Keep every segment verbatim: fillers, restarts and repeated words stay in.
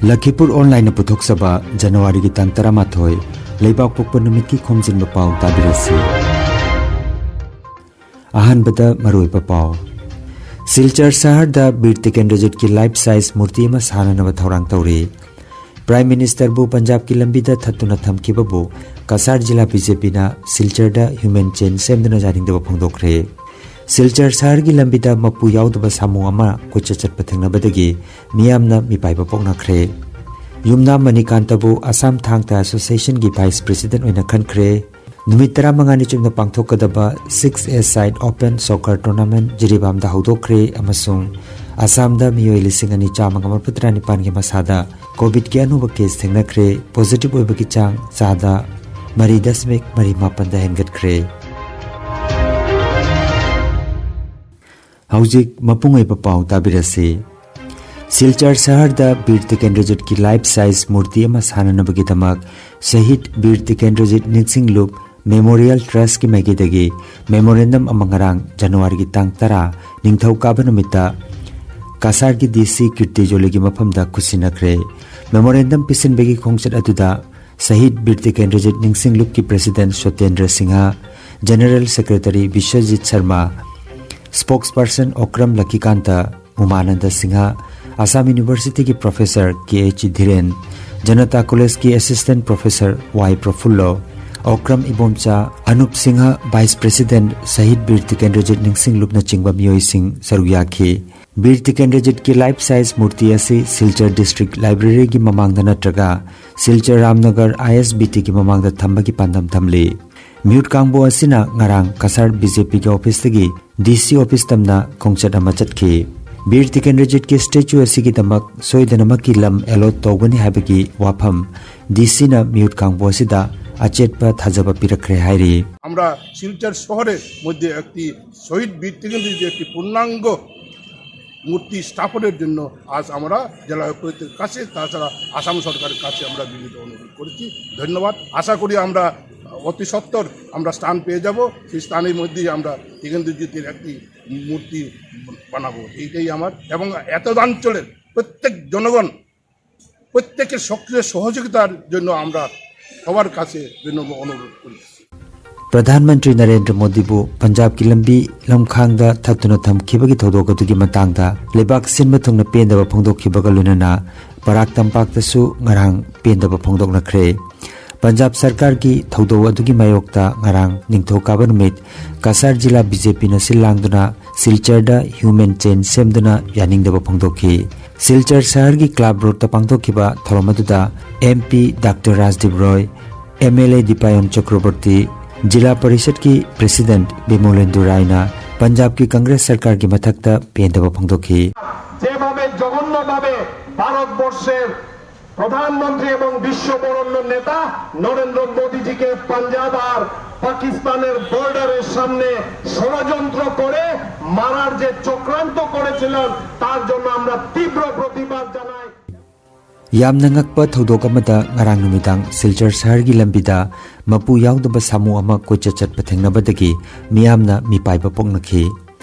ꯂꯈꯤꯄꯨꯔ ꯑꯣꯟꯂꯥꯏꯟꯅ ꯄꯨꯊꯣꯛꯆꯕ ꯖꯅꯋꯥꯔꯤꯒꯤ ꯇꯥꯡ ꯇꯔꯥꯃꯥꯊꯣꯏ, ꯂꯩꯕꯥꯛ ꯄꯣꯛꯄ ꯅꯨꯃꯤꯠꯀꯤ ꯈꯣꯝꯖꯤꯟꯕ ꯄꯥꯎ ꯇꯥꯕꯤꯔꯁꯤ꯫ ꯑꯍꯥꯟꯕꯗ ꯃꯔꯨꯑꯣꯏꯕ ꯄꯥꯎ꯫ ꯁꯤꯜꯆꯔ ꯁꯍꯔꯗ ꯕꯤꯔ ꯇꯤꯀꯦꯟꯗ꯭ꯔꯖꯤꯠꯀꯤ ꯂꯥꯏꯐ ꯁꯥꯏꯖ ꯃꯨꯔꯇꯤ ꯑꯃ ꯁꯥꯅꯅꯕ ꯊꯧꯔꯥꯡ ꯇꯧꯔꯤ꯫ ꯄ꯭ꯔꯥꯏꯝ ꯃꯤꯅꯤꯁꯇꯔꯕꯨ ꯄꯟꯖꯥꯕꯀꯤ ꯂꯝꯕꯤꯗ ꯊꯠꯇꯨꯅ ꯊꯝꯈꯤꯕꯕꯨ ꯀꯁꯥꯔ ꯖꯤꯂꯥ ꯕꯤ ꯖꯦ ꯄꯤꯅ ꯁꯤꯜꯆꯔꯗ ꯍ꯭ꯌꯨꯃꯦꯟ ꯆꯦꯟ ꯁꯦꯝꯗꯨꯅ ꯌꯥꯅꯤꯡꯗꯕ ꯐꯣꯡꯗꯣꯛꯈ꯭ꯔꯦ꯫ ꯁꯤꯜꯆꯔ ꯁꯍꯔꯒꯤ ꯂꯝꯕꯤꯗ ꯃꯄꯨ ꯌꯥꯎꯗꯕ ꯁꯥꯃꯨ ꯑꯃ ꯀꯣꯏꯆꯠ ꯆꯠꯄ ꯊꯦꯡꯅꯕꯗꯒꯤ ꯃꯤꯌꯥꯝꯅ ꯃꯤꯄꯥꯏꯕ ꯄꯣꯛꯅꯈ꯭ꯔꯦ꯫ ꯌꯨꯝꯅꯥꯝ ꯃꯅꯤꯀꯥꯟꯇꯕꯨ ꯑꯁꯥꯝ ꯊꯥꯡ ꯇꯥ ꯑꯦꯁꯣꯁꯤꯌꯦꯁꯟꯒꯤ ꯚꯥꯏꯁ ꯄ꯭ꯔꯦꯁꯤꯗꯦꯟꯠ ꯑꯣꯏꯅ ꯈꯟꯈ꯭ꯔꯦ꯫ ꯅꯨꯃꯤꯠ ꯇꯔꯥꯃꯉꯥꯅꯤ ꯆꯨꯞꯅ ꯄꯥꯡꯊꯣꯛꯀꯗꯕ ꯁꯤꯛꯁ ꯑꯦ ꯁꯥꯏꯠ ꯑꯣꯄꯟ ꯁꯣꯀꯔ ꯇꯣꯔꯅꯥꯃꯦꯟꯠ ꯖꯤꯔꯤꯕꯥꯝꯗ ꯍꯧꯗꯣꯛꯈ꯭ꯔꯦ ꯑꯃꯁꯨꯡ ꯑꯁꯥꯝꯗ ꯃꯤꯑꯣꯏ ꯂꯤꯁꯤꯡ ꯑꯅꯤ ꯆꯥꯝꯃꯒ ꯃꯔꯤꯐꯨꯇꯔꯥ ꯅꯤꯄꯥꯟꯒꯤ ꯃꯁꯥꯗ ꯀꯣꯚꯤꯗꯀꯤ ꯑꯅꯧꯕ ꯀꯦꯁ ꯊꯦꯡꯅꯈ꯭ꯔꯦ꯫ ꯄꯣꯖꯤꯇꯤꯚ ꯑꯣꯏꯕꯒꯤ ꯆꯥꯡ ꯆꯥꯗ ꯃꯔꯤ ꯗꯁꯃꯤꯛ ꯃꯔꯤ ꯃꯥꯄꯟꯗ ꯍꯦꯟꯒꯠꯈ꯭ꯔꯦ꯫ ꯍꯧꯖꯤꯛ ꯃꯄꯨꯡ ꯑꯣꯏꯕ ꯄꯥꯎ ꯇꯥꯕꯤꯔꯁꯤ꯫ ꯁꯤꯜꯆꯔ ꯁꯍꯔꯗ ꯕꯤꯔ ꯇꯤꯀꯦꯟꯗ꯭ꯔꯖꯤꯠꯀꯤ ꯂꯥꯏꯐ ꯁꯥꯏꯖ ꯃꯨꯔꯇꯤ ꯑꯃ ꯁꯥꯅꯅꯕꯒꯤꯗꯃꯛ ꯁꯍꯤꯗ ꯕꯤꯔ ꯇꯤꯀꯦꯟꯗ꯭ꯔꯖꯤꯠ ꯅꯤꯡꯁꯤꯡ ꯂꯨꯞ ꯃꯦꯃꯣꯔꯤꯌꯦꯜ ꯇ꯭ꯔꯁꯀꯤ ꯃꯥꯏꯀꯩꯗꯒꯤ ꯃꯦꯃꯣꯔꯦꯟꯗꯝ ꯑꯃ ꯉꯔꯥꯡ ꯖꯅꯋꯥꯔꯤꯒꯤ ꯇꯥꯡ ꯇꯔꯥ, ꯅꯤꯡꯊꯧꯀꯥꯕ ꯅꯨꯃꯤꯠꯇ ꯀꯁꯥꯔꯒꯤ ꯗꯤ ꯁꯤ ꯀꯤꯔꯇꯤ ꯖꯣꯂꯤꯒꯤ ꯃꯐꯝꯗ ꯈꯨꯠꯁꯤꯟꯅꯈ꯭ꯔꯦ꯫ ꯃꯦꯃꯣꯔꯦꯟꯗꯝ ꯄꯤꯁꯤꯟꯕꯒꯤ ꯈꯣꯡꯆꯠ ꯑꯗꯨꯗ ꯁꯍꯤꯗ ꯕꯤꯔ ꯇꯤꯀꯦꯟꯗ꯭ꯔꯖꯤꯠ ꯅꯤꯡꯁꯤꯡ ꯂꯨꯞꯀꯤ president Sotendra Singh, general secretary Biswajit Sharma, spokesperson Okram Lakhikanta, Umananda Singh, Assam ꯌꯨꯅꯤꯚꯔꯁꯤꯇꯤꯒꯤ professor K H Dhiren, Janata ꯀꯣꯂꯦꯖꯀꯤ assistant professor Y Prafullo, Okram Ibomcha, Anup Singh, vice president Shahid Bir Tikendrajit ꯅꯤꯡꯁꯤꯡ ꯂꯨꯞꯅꯆꯤꯡꯕ ꯃꯤꯑꯣꯏꯁꯤꯡ ꯁꯔꯨꯛ ꯌꯥꯈꯤ꯫ ꯕꯤꯔ ꯇꯤꯀꯦꯟꯗ꯭ꯔꯖꯤꯠꯀꯤ ꯂꯥꯏꯐ ꯁꯥꯏꯖ ꯃꯨꯔꯇꯤ ꯑꯁꯤ ꯁꯤꯜꯆꯔ ꯗꯤꯁꯇ꯭ꯔꯤꯛ ꯂꯥꯏꯕ꯭ꯔꯦꯔꯤꯒꯤ ꯃꯃꯥꯡꯗ ꯅꯠꯇ꯭ꯔꯒ ꯁꯤꯜꯆꯔ ꯔꯥꯝꯅꯒꯔ ꯑꯥꯏ ꯑꯦꯁ ꯕꯤ ꯇꯤꯒꯤ ꯃꯃꯥꯡꯗ ꯊꯝꯕꯒꯤ ꯄꯥꯟꯗꯝ ꯊꯝꯂꯤ꯫ ꯃꯤꯍꯨꯠ ꯀꯥꯡꯕꯨ ꯑꯁꯤꯅ ꯉꯔꯥꯡ ꯀꯁꯥꯔ ꯕꯤ ꯖꯦ ꯄꯤꯒꯤ ꯑꯣꯐꯤꯁꯇꯒꯤ ꯗꯤ ꯁꯤ ꯑꯣꯐꯤꯁ ꯇꯝꯅ ꯈꯣꯡꯆꯠ ꯑꯃ ꯆꯠꯈꯤ꯫ ꯕꯤꯔ ꯇꯤꯀꯦꯟꯗ꯭ꯔꯖꯤꯠꯀꯤ ꯁ꯭ꯇꯦꯆꯨ ꯑꯁꯤꯒꯤꯗꯃꯛ ꯁꯣꯏꯗꯅꯃꯛꯀꯤ ꯂꯝ ꯑꯦꯂꯣꯠ ꯇꯧꯒꯅꯤ ꯍꯥꯏꯕꯒꯤ ꯋꯥꯐꯝ ꯗꯤ ꯁꯤꯅ ꯃꯤꯍꯨꯠ ꯀꯥꯡꯕꯨ ꯑꯁꯤꯗ ꯑꯆꯦꯠꯄ ꯊꯥꯖꯕ ꯄꯤꯔꯛꯈ꯭ꯔꯦ ꯍꯥꯏꯔꯤ꯫ আমরা শিলচর শহরের মধ্যে একটি শহীদ বীর ত্রিকেন্দ্রজির একটি পূর্ণাঙ্গ মূর্তি স্থাপনের জন্য আজ আমরা জেলা উপায়ুক্তের কাছে, তাছাড়া আসাম সরকারের কাছে আমরা বিনীত অনুরোধ করেছি। ধন্যবাদ। আশা করি আমরা অতি সত্বর আমরা স্থান পেয়ে যাব। সেই স্থানের মধ্যেই আমরা ত্রিকেন্দ্রজিতের একটি মূর্তি বানাবো, এইটাই আমার। এবং এতদ অঞ্চলের প্রত্যেক জনগণ প্রত্যেকের সক্রিয় সহযোগিতার জন্য আমরা সবার কাছে বিনম্র অনুরোধ করছি। ꯄ꯭ꯔꯙꯥꯟ ꯃꯟꯇ꯭ꯔꯤ ꯅꯔꯦꯟꯗ꯭ꯔ ꯃꯣꯗꯤꯕꯨ ꯄꯟꯖꯥꯕꯀꯤ ꯂꯝꯕꯤ ꯂꯝꯈꯥꯡꯗ ꯊꯠꯇꯨꯅ ꯊꯝꯈꯤꯕꯒꯤ ꯊꯧꯗꯣꯛ ꯑꯗꯨꯒꯤ ꯃꯇꯥꯡꯗ ꯂꯩꯕꯥꯛ ꯁꯤꯟꯕ ꯊꯨꯡꯅ ꯄꯦꯟꯗꯕ ꯐꯣꯡꯗꯣꯛꯈꯤꯕꯒ ꯂꯣꯏꯅꯅ ꯕꯔꯥꯛ ꯇꯝꯄꯥꯛꯇꯁꯨ ꯉꯔꯥꯡ ꯄꯦꯟꯗꯕ ꯐꯣꯡꯗꯣꯛꯅꯈ꯭ꯔꯦ꯫ ꯄꯟꯖꯥꯕ ꯁꯔꯀꯥꯔꯒꯤ ꯊꯧꯗꯧ ꯑꯗꯨꯒꯤ ꯃꯥꯌꯣꯛꯇ ꯉꯔꯥꯡ ꯅꯤꯡꯊꯧꯀꯥꯕ ꯅꯨꯃꯤꯠ ꯀꯁꯥꯔ ꯖꯤꯂꯥ ꯕꯤ ꯖꯦ ꯄꯤꯅ ꯁꯤꯜ ꯂꯥꯡꯗꯨꯅ ꯁꯤꯜꯆꯔꯗ ꯍ꯭ꯌꯨꯃꯦꯟ ꯆꯦꯟ ꯁꯦꯝꯗꯨꯅ ꯌꯥꯅꯤꯡꯗꯕ ꯐꯣꯡꯗꯣꯛꯈꯤ꯫ ꯁꯤꯜꯆꯔ ꯁꯍꯔꯒꯤ ꯀ꯭ꯂꯕ ꯔꯣꯗꯇ ꯄꯥꯡꯊꯣꯛꯈꯤꯕ ꯊꯧꯔꯝ ꯑꯗꯨꯗ M P doctor Rajdeep Roy, M L A Dipayan Chakraborty, Zila ꯄꯔꯤꯁꯠꯀꯤ ꯄ꯭ꯔꯦꯁꯤꯗꯦꯟꯠ ꯕꯤꯃꯣꯂꯦꯟꯗꯨ ꯔꯥꯏꯅ ꯄꯟꯖꯥꯕꯀꯤ ꯀꯪꯒ꯭ꯔꯦꯁ ꯁꯔꯀꯥꯔꯒꯤ ꯃꯊꯛꯇ ꯄꯦꯟꯗꯕ ꯐꯣꯡꯗꯣꯛꯈꯤ꯫ যেভাবে জঘন্যভাবে ভারতবর্ষের প্রধানমন্ত্রী এবং বিশ্ববরেণ্য নেতা নরেন্দ্র মোদীজিকে পাঞ্জাব আর পাকিস্তানের বর্ডারের সামনে ষড়যন্ত্র করে মারার যে চক্রান্ত করেছিলেন, তার জন্য আমরা তীব্র প্রতিবাদ জানাই। ꯌꯥꯝꯅ ꯉꯛꯄ ꯊꯧꯗꯣꯛ ꯑꯃꯗ ꯉꯔꯥꯡ ꯅꯨꯃꯤꯗꯥꯡ ꯁꯤꯜꯆꯔ ꯁꯍꯔꯒꯤ ꯂꯝꯕꯤꯗ ꯃꯄꯨ ꯌꯥꯎꯗꯕ ꯁꯥꯃꯨ ꯑꯃ ꯀꯣꯏꯆꯠ ꯆꯠꯄ ꯊꯦꯡꯅꯕꯗꯒꯤ ꯃꯤꯌꯥꯝꯅ ꯃꯤꯄꯥꯏꯕ ꯄꯣꯛꯅꯈꯤ꯫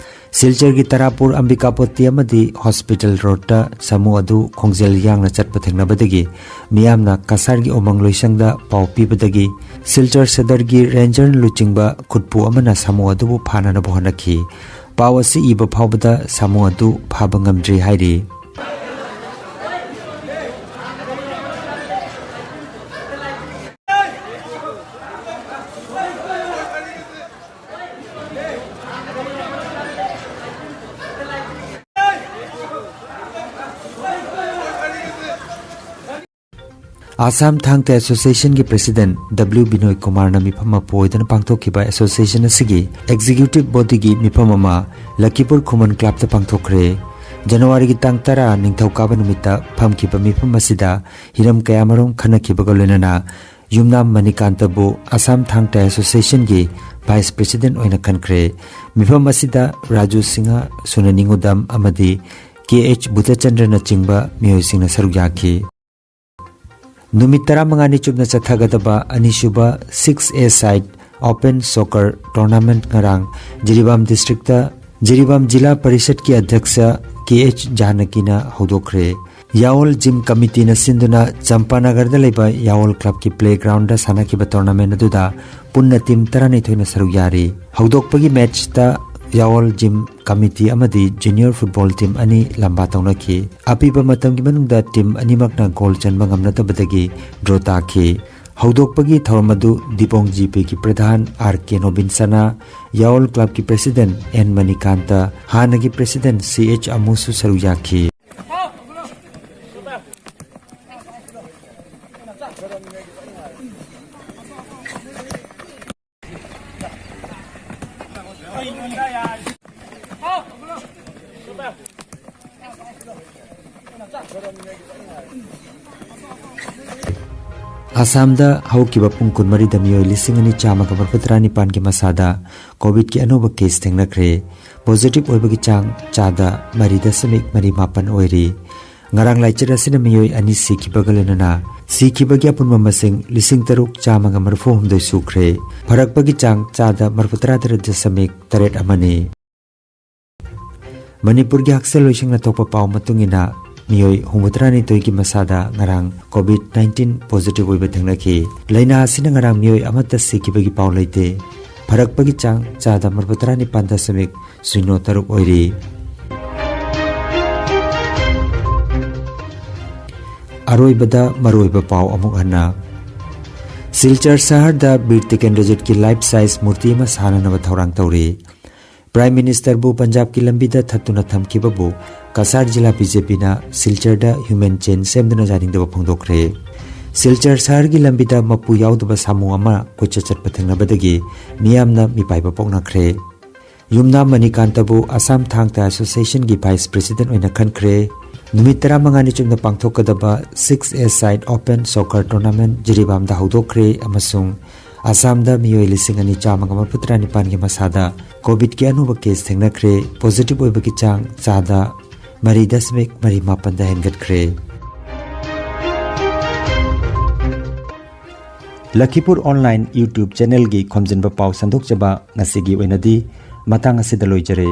ꯁꯤꯜꯆꯔꯒꯤ ꯇꯔꯥꯄꯨꯔ ꯑꯝꯕꯤꯀꯥꯄꯣꯇꯤ ꯑꯃꯗꯤ ꯍꯣꯁꯄꯤꯇꯥꯜ ꯔꯣꯗꯇ ꯁꯥꯃꯨ ꯑꯗꯨ ꯈꯣꯡꯖꯦꯜ ꯌꯥꯡꯅ ꯆꯠꯄ ꯊꯦꯡꯅꯕꯗꯒꯤ ꯃꯤꯌꯥꯝꯅ ꯀꯁꯥꯔꯒꯤ ꯎꯃꯪ ꯂꯣꯏꯁꯪꯗ ꯄꯥꯎ ꯄꯤꯕꯗꯒꯤ ꯁꯤꯜꯆꯔ ꯁꯗꯔꯒꯤ ꯔꯦꯟꯖꯔ ꯂꯨꯆꯤꯡꯕ ꯈꯨꯠꯄꯨ ꯑꯃꯅ ꯁꯥꯃꯨ ꯑꯗꯨꯕꯨ ꯐꯥꯅꯅꯕ ꯍꯣꯠꯅꯈꯤ꯫ ꯄꯥꯎ ꯑꯁꯤ ꯏꯕ ꯐꯥꯎꯕꯗ ꯁꯥꯃꯨ ꯑꯗꯨ ꯐꯥꯕ ꯉꯝꯗ꯭ꯔꯤ ꯍꯥꯏꯔꯤ꯫ ꯑꯥꯁꯥꯝ ꯊꯥꯡ ꯇꯥ ꯑꯦꯁꯣꯁꯤꯌꯦꯁꯟꯒꯤ ꯄ꯭ꯔꯦꯁꯤꯗꯦꯟꯠ ꯗꯕ꯭ꯂꯤꯎ ꯕꯤꯅꯣꯏ ꯀꯨꯃꯥꯔꯅ ꯃꯤꯐꯝ ꯃꯄꯨ ꯑꯣꯏꯗꯨꯅ ꯄꯥꯡꯊꯣꯛꯈꯤꯕ ꯑꯦꯁꯣꯁꯤꯌꯦꯁꯟ ꯑꯁꯤꯒꯤ ꯑꯦꯛꯖꯤꯀ꯭ꯌꯨꯇꯤꯚ ꯕꯣꯗꯤꯒꯤ ꯃꯤꯐꯝ ꯑꯃ ꯂꯈꯤꯄꯨꯔ ꯈꯨꯃꯟ ꯀ꯭ꯂꯕꯇ ꯄꯥꯡꯊꯣꯛꯈ꯭ꯔꯦ꯫ ꯖꯅꯋꯥꯔꯤꯒꯤ ꯇꯥꯡ ꯇꯔꯥ ꯅꯤꯡꯊꯧꯀꯥꯕ ꯅꯨꯃꯤꯠꯇ ꯐꯝꯈꯤꯕ ꯃꯤꯐꯝ ꯑꯁꯤꯗ ꯍꯤꯔꯝ ꯀꯌꯥꯃꯔꯨꯝ ꯈꯟꯅꯈꯤꯕꯒ ꯂꯣꯏꯅꯅ ꯌꯨꯝꯅꯥꯝ ꯃꯅꯤꯀꯥꯟꯇꯕꯨ ꯑꯥꯁꯥꯝ ꯊꯥꯡ ꯇꯥ ꯑꯦꯁꯣꯁꯤꯌꯦꯁꯟꯒꯤ ꯚꯥꯏꯁ ꯄ꯭ꯔꯦꯁꯤꯗꯦꯟꯠ ꯑꯣꯏꯅ ꯈꯟꯈ꯭ꯔꯦ꯫ ꯃꯤꯐꯝ ꯑꯁꯤꯗ ꯔꯥꯖꯨ ꯁꯤꯡꯍ, ꯁꯨꯅ ꯅꯤꯡꯉꯨꯗꯝ ꯑꯃꯗꯤ ꯀꯦ ꯑꯩꯆ ꯕꯨꯙꯆꯟꯗ꯭ꯔꯅꯆꯤꯡꯕ ꯃꯤꯑꯣꯏꯁꯤꯡꯅ ꯁꯔꯨꯛ ꯌꯥꯈꯤ꯫ ꯅꯨꯃꯤꯠ ꯇꯔꯥꯃꯉꯥꯅꯤ ꯆꯨꯞꯅ ꯆꯠꯊꯒꯗꯕ ꯑꯅꯤꯁꯨꯕ ꯁꯤꯛꯁ ꯑꯦ ꯁꯥꯏꯠ ꯑꯣꯄꯟ ꯁꯣꯀꯔ ꯇꯣꯔꯅꯥꯃꯦꯟꯠ ꯉꯔꯥꯡ ꯖꯤꯔꯤꯕꯥꯝ ꯗꯤꯁꯇ꯭ꯔꯤꯛꯇ ꯖꯤꯔꯤꯕꯥꯝ ꯖꯤꯂꯥ ꯄꯔꯤꯁꯠꯀꯤ ꯑꯙ꯭ꯌꯛꯁ ꯀꯦ ꯑꯩꯆ ꯖꯥꯅꯀꯤꯅ ꯍꯧꯗꯣꯛꯈ꯭ꯔꯦ꯫ ꯌꯥꯑꯣꯜ ꯖꯤꯝ ꯀꯃꯤꯇꯤꯅ ꯁꯤꯟꯗꯨꯅ ꯆꯝꯄꯥꯅꯒꯔꯗ ꯂꯩꯕ ꯌꯥꯑꯣꯜ ꯀ꯭ꯂꯕꯀꯤ ꯄ꯭ꯂꯦꯒ꯭ꯔꯥꯎꯟꯗ ꯁꯥꯟꯅꯈꯤꯕ ꯇꯣꯔꯅꯥꯃꯦꯟ ꯑꯗꯨꯗ ꯄꯨꯟꯅ ꯇꯤꯝ ꯇꯔꯥꯅꯤꯊꯣꯏꯅ ꯁꯔꯨꯛ ꯌꯥꯔꯤ꯫ ꯍꯧꯗꯣꯛꯄꯒꯤ ꯃꯦꯆꯇ ꯌꯥꯑꯣꯜ ꯖꯤꯝ ꯀꯃꯤꯇꯤ ꯑꯃꯗꯤ ꯖꯨꯅꯤꯌꯔ ꯐꯨꯠꯕꯣꯜ ꯇꯤꯝ ꯑꯅꯤ ꯂꯝꯕꯥ ꯇꯧꯅꯈꯤ꯫ ꯑꯄꯤꯕ ꯃꯇꯝꯒꯤ ꯃꯅꯨꯡꯗ ꯇꯤꯝ ꯑꯅꯤꯃꯛꯅ ꯒꯣꯜ ꯆꯟꯕ ꯉꯝꯅꯗꯕꯗꯒꯤ ꯗ꯭ꯔꯣ ꯇꯥꯈꯤ꯫ ꯍꯧꯗꯣꯛꯄꯒꯤ ꯊꯧꯔꯝ ꯑꯗꯨ ꯗꯤꯕꯣꯡ ꯖꯤꯄꯤꯒꯤ ꯄ꯭ꯔꯙꯥꯟ ꯑꯥꯔ ꯀꯦ ꯅꯣꯕꯤꯟꯁꯅꯥ, ꯌꯥꯑꯣꯜ ꯀ꯭ꯂꯕꯀꯤ ꯄ꯭ꯔꯦꯁꯤꯗꯦꯟ ꯑꯦꯟ ꯃꯅꯤꯀꯥꯟꯇ, ꯍꯥꯟꯅꯒꯤ ꯄ꯭ꯔꯦꯁꯤꯗꯦꯟ ꯁꯤ ꯑꯦꯆ ꯑꯃꯨꯁꯨ ꯁꯔꯨꯛ ꯌꯥꯈꯤ꯫ ꯑꯁꯥꯝꯗ ꯍꯧꯈꯤꯕ ꯄꯨꯡ ꯀꯨꯟꯃꯔꯤꯗ ꯃꯤꯑꯣꯏ ꯂꯤꯁꯤꯡ ꯑꯅꯤ ꯆꯥꯝꯃꯒ ꯃꯔꯤꯐꯨꯇꯔꯥ ꯅꯤꯄꯥꯟꯒꯤ ꯃꯁꯥꯗ ꯀꯣꯚꯤꯗꯀꯤ ꯑꯅꯧꯕ ꯀꯦꯁ ꯊꯦꯡꯅꯈ꯭ꯔꯦ꯫ ꯄꯣꯖꯤꯇꯤꯚ ꯑꯣꯏꯕꯒꯤ ꯆꯥꯡ ꯆꯥꯗ ꯃꯔꯤ ꯗꯁꯃꯤꯛ ꯃꯔꯤ ꯃꯥꯄꯟ ꯑꯣꯏꯔꯤ꯫ ꯉꯔꯥꯡ ꯂꯥꯏꯆꯠ ꯑꯁꯤꯅ ꯃꯤꯑꯣꯏ ꯑꯅꯤ ꯁꯤꯈꯤꯕꯒ ꯂꯣꯏꯅꯅ ꯁꯤꯈꯤꯕꯒꯤ ꯑꯄꯨꯟꯕ ꯃꯁꯤꯡ ꯂꯤꯁꯤꯡ ꯇꯔꯨꯛ ꯆꯥꯝꯃꯒ ꯃꯔꯤꯐꯨ ꯍꯨꯝꯗꯣꯏ ꯁꯨꯈ꯭ꯔꯦ꯫ ꯐꯔꯛꯄꯒꯤ ꯆꯥꯡ ꯆꯥꯗ ꯃꯔꯤꯐꯨꯇꯔꯥ ꯇꯔꯦꯠ ꯗꯁꯃꯤꯛ ꯇꯔꯦꯠ ꯑꯃꯅꯤ꯫ ꯃꯅꯤꯄꯨꯔꯒꯤ ꯍꯛꯁꯦꯜ ꯂꯣꯏꯁꯪꯅ ꯊꯣꯛꯄ ꯄꯥꯎ ꯃꯇꯨꯡ ꯏꯟꯅ, ꯃꯤꯑꯣꯏ ꯍꯨꯝꯐꯨꯇꯔꯥꯅꯤꯊꯣꯏꯒꯤ ꯃꯁꯥꯗ ꯉꯔꯥꯡ ꯀꯣꯚꯤꯗ ꯅꯥꯏꯟꯇꯤꯟ ꯄꯣꯖꯤꯇꯤꯚ ꯑꯣꯏꯕ ꯊꯦꯡꯅꯈꯤ꯫ ꯂꯥꯏꯅꯥ ꯑꯁꯤꯅ ꯉꯔꯥꯡ ꯃꯤꯑꯣꯏ ꯑꯃꯠꯇ ꯁꯤꯈꯤꯕꯒꯤ ꯄꯥꯎ ꯂꯩꯇꯦ꯫ ꯐꯔꯛꯄꯒꯤ ꯆꯥꯡ ꯆꯥꯗ ꯃꯔꯤꯐꯨꯇꯔꯥ ꯅꯤꯄꯥꯟ ꯗꯁꯃꯤꯛ ꯁꯤꯅꯣ ꯇꯔꯨꯛ ꯑꯣꯏꯔꯤ꯫ ꯑꯔꯣꯏꯕꯗ ꯃꯔꯨꯑꯣꯏꯕ ꯄꯥꯎ ꯑꯃꯨꯛ ꯍꯟꯅ꯫ ꯁꯤꯜꯆꯔ ꯁꯍꯔꯗ ꯕꯤꯔ ꯇꯤꯀꯦꯟꯗ꯭ꯔꯖꯤꯠꯀꯤ ꯂꯥꯏꯐ ꯁꯥꯏꯖ ꯃꯨꯔꯇꯤ ꯑꯃ ꯁꯥꯅꯅꯕ ꯊꯧꯔꯥꯡ ꯇꯧꯔꯤ꯫ ꯄ꯭ꯔꯥꯏꯝ ꯃꯤꯅꯤꯁꯇꯔꯕꯨ ꯄꯟꯖꯥꯕꯀꯤ ꯂꯝꯕꯤꯗ ꯊꯠꯇꯨꯅ ꯊꯝꯈꯤꯕꯕꯨ ꯀꯁꯥꯔ ꯖꯤꯂꯥ ꯕꯤ ꯖꯦ ꯄꯤꯅ ꯁꯤꯜꯆꯔꯗ ꯍ꯭ꯌꯨꯃꯦꯟ ꯆꯦꯟ ꯁꯦꯝꯗꯨꯅ ꯌꯥꯅꯤꯡꯗꯕ ꯐꯣꯡꯗꯣꯛꯈ꯭ꯔꯦ꯫ ꯁꯤꯜꯆꯔ ꯁꯍꯔꯒꯤ ꯂꯝꯕꯤꯗ ꯃꯄꯨ ꯌꯥꯎꯗꯕ ꯁꯥꯃꯨ ꯑꯃ ꯀꯣꯏꯆꯠ ꯆꯠꯄ ꯊꯦꯡꯅꯕꯗꯒꯤ ꯃꯤꯌꯥꯝꯅ ꯃꯤꯄꯥꯏꯕ ꯄꯣꯛꯅꯈ꯭ꯔꯦ꯫ ꯌꯨꯝꯅꯥꯝ ꯃꯅꯤꯀꯥꯟꯇꯕꯨ ꯑꯁꯥꯝ ꯊꯥꯡ ꯇꯥ ꯑꯦꯁꯣꯁꯤꯌꯦꯁꯟꯒꯤ ꯚꯥꯏꯁ ꯄ꯭ꯔꯦꯁꯤꯗꯦꯟꯠ ꯑꯣꯏꯅ ꯈꯟꯈ꯭ꯔꯦ꯫ ꯅꯨꯃꯤꯠ ꯇꯔꯥꯃꯉꯥꯅꯤ ꯆꯨꯞꯅ ꯄꯥꯡꯊꯣꯛꯀꯗꯕ ꯁꯤꯛꯁ ꯑꯦ ꯁꯥꯏꯠ ꯑꯣꯄꯟ ꯁꯣꯀꯔ ꯇꯣꯔꯅꯥꯃꯦꯟꯠ ꯖꯤꯔꯤꯕꯥꯝꯗ ꯍꯧꯗꯣꯛꯈ꯭ꯔꯦ ꯑꯃꯁꯨꯡ ꯑꯁꯥꯝꯗ ꯃꯤꯑꯣꯏ ꯂꯤꯁꯤꯡ ꯑꯅꯤ ꯆꯥꯝꯃꯒ ꯃꯔꯤꯐꯨꯇꯔꯥ ꯅꯤꯄꯥꯟꯒꯤ ꯃꯁꯥꯗ ꯀꯣꯚꯤꯗꯀꯤ ꯑꯅꯧꯕ ꯀꯦꯁ ꯊꯦꯡꯅꯈ꯭ꯔꯦ꯫ ꯄꯣꯖꯤꯇꯤꯚ ꯑꯣꯏꯕꯒꯤ ꯆꯥꯡ ꯆꯥꯗ ꯃꯔꯤ ꯗꯁꯃꯤꯛ ꯃꯔꯤ ꯃꯥꯄꯟꯗ ꯍꯦꯟꯒꯠꯈ꯭ꯔꯦ꯫ ꯂꯈꯤꯄꯨꯔ ꯑꯣꯟꯂꯥꯏꯟ YouTube ꯆꯦꯅꯦꯜꯒꯤ ꯈꯣꯝꯖꯤꯟꯕ ꯄꯥꯎ ꯁꯟꯗꯣꯛꯆꯕ ꯉꯁꯤꯒꯤ ꯑꯣꯏꯅꯗꯤ ꯃꯇꯥꯡ ꯑꯁꯤꯗ ꯂꯣꯏꯖꯔꯦ꯫